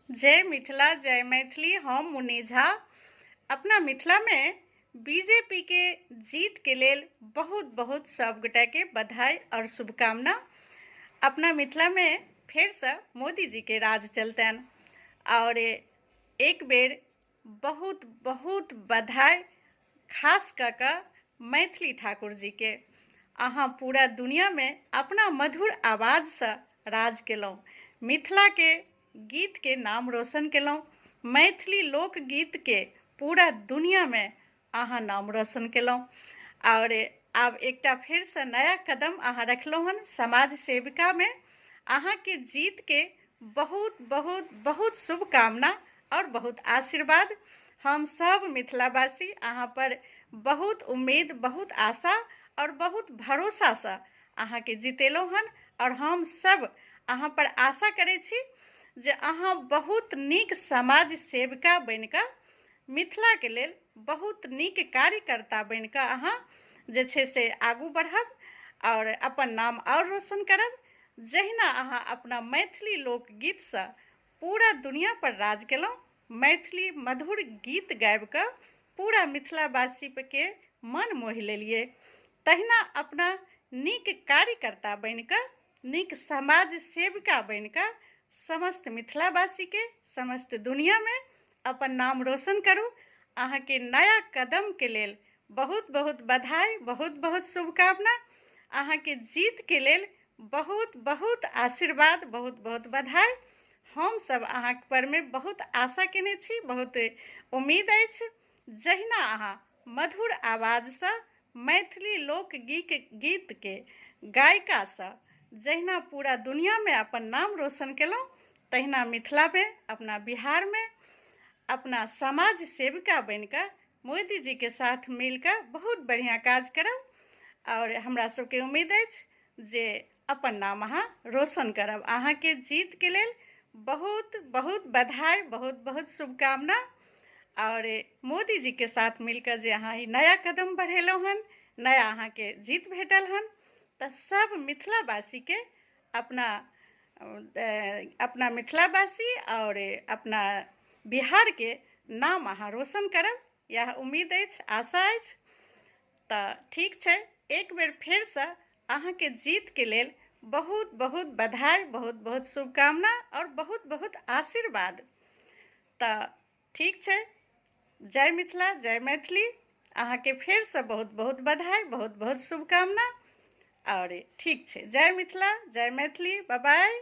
जय मिथिला जय मैथिली। हम मुन्नी झा अपना मिथिला में बीजेपी के जीत के लेल बहुत बहुत सब गोटा के बधाई और शुभकामना। अपना मिथिला में फिर से मोदी जी के राज चलतन और एक बेर बहुत बहुत बधाई खास कऽ कऽ मैथिली ठाकुर जी के। अहाँ पूरा दुनिया में अपना मधुर आवाजसँ राज केलहुँ, मिथिला के गीत के नाम रोशन केलहुँ, मैथिली लोकगीत के पूरा दुनिया में अहाँ नाम रोशन केलहुँ और आब एकटा फेरसँ नया कदम अहाँ रखलहुँ हन समाज सेविका में। अहाँके जीत के बहुत बहुत बहुत शुभकामना और बहुत आशीर्वाद। हम सब मिथिलावासी अहाँ पर बहुत उम्मीद, बहुत आशा और बहुत भरोसासँ अहाँके जितेलहुँ हन और हम सब अहाँ पर आशा करै छी जे अहाँ बहुत नीक समाज सेविका बनिकऽ मिथिलाके लेल बहुत नीक कार्यकर्ता बनिकऽ अहाँ जे छै से आगू बढ़ब और अपन नाम और रोशन करब। जहिना अहाँ अपना मैथिली लोकगीतसँ पूरा दुनिया पर राज केलहुँ, मैथिली मधुर गीत गाबिकऽ पूरा मिथिलावासीके मन मोहि लेलियै, तहिना अपना नीक कार्यकर्ता बनिकऽ नीक समाज सेविका बनिकऽ समस्त मिथिलावासीके समस्त दुनियामे अपन नाम रोशन करू। अहाँके नया कदमके लेल बहुत बहुत बधाई, बहुत बहुत शुभकामना। अहाँके जीतके लेल बहुत बहुत आशीर्वाद, बहुत बहुत बधाई। हम सब अहाँके परमे बहुत आशा केने छी, बहुत उम्मीद अछि। जहिना अहाँ मधुर आवाजसँ मैथिली लोकगीत गीतके गायिकासँ जहिना पूरा दुनियामे अपन नाम रोशन केलहुँ, तहिना मिथिलामे अपना बिहारमे अपना समाज सेविका बनिकऽ मोदी जीके साथ मिलकऽ बहुत बढ़िआँ काज करब और हमरा सबके उम्मीद अछि जे अपन नाम अहाँ रोशन करब। अहाँके जीतके लेल बहुत बहुत बधाई, बहुत बहुत शुभकामना और मोदी जी के साथ मिलकर जे अहाँ ई नया कदम बढ़ेलहुँ हन, नया अहाँके जीत भेटल हन, तऽ सब मिथिलावासीके अपना अपना मिथिलावासी और अपना बिहारके नाम अहाँ रोशन करब, इएह उम्मीद अछि, आशा अछि। तऽ ठीक छै, एक बेर फेरसँ अहाँके जीतके लेल बहुत बहुत बधाई, बहुत बहुत शुभकामना और बहुत बहुत आशीर्वाद। तऽ ठीक छै, जय मिथिला जय मैथिली। अहाँके फेरसँ बहुत बहुत बधाई, बहुत बहुत शुभकामना और ठीक छै, जय मिथिला जय मैथिली, बाय बाय।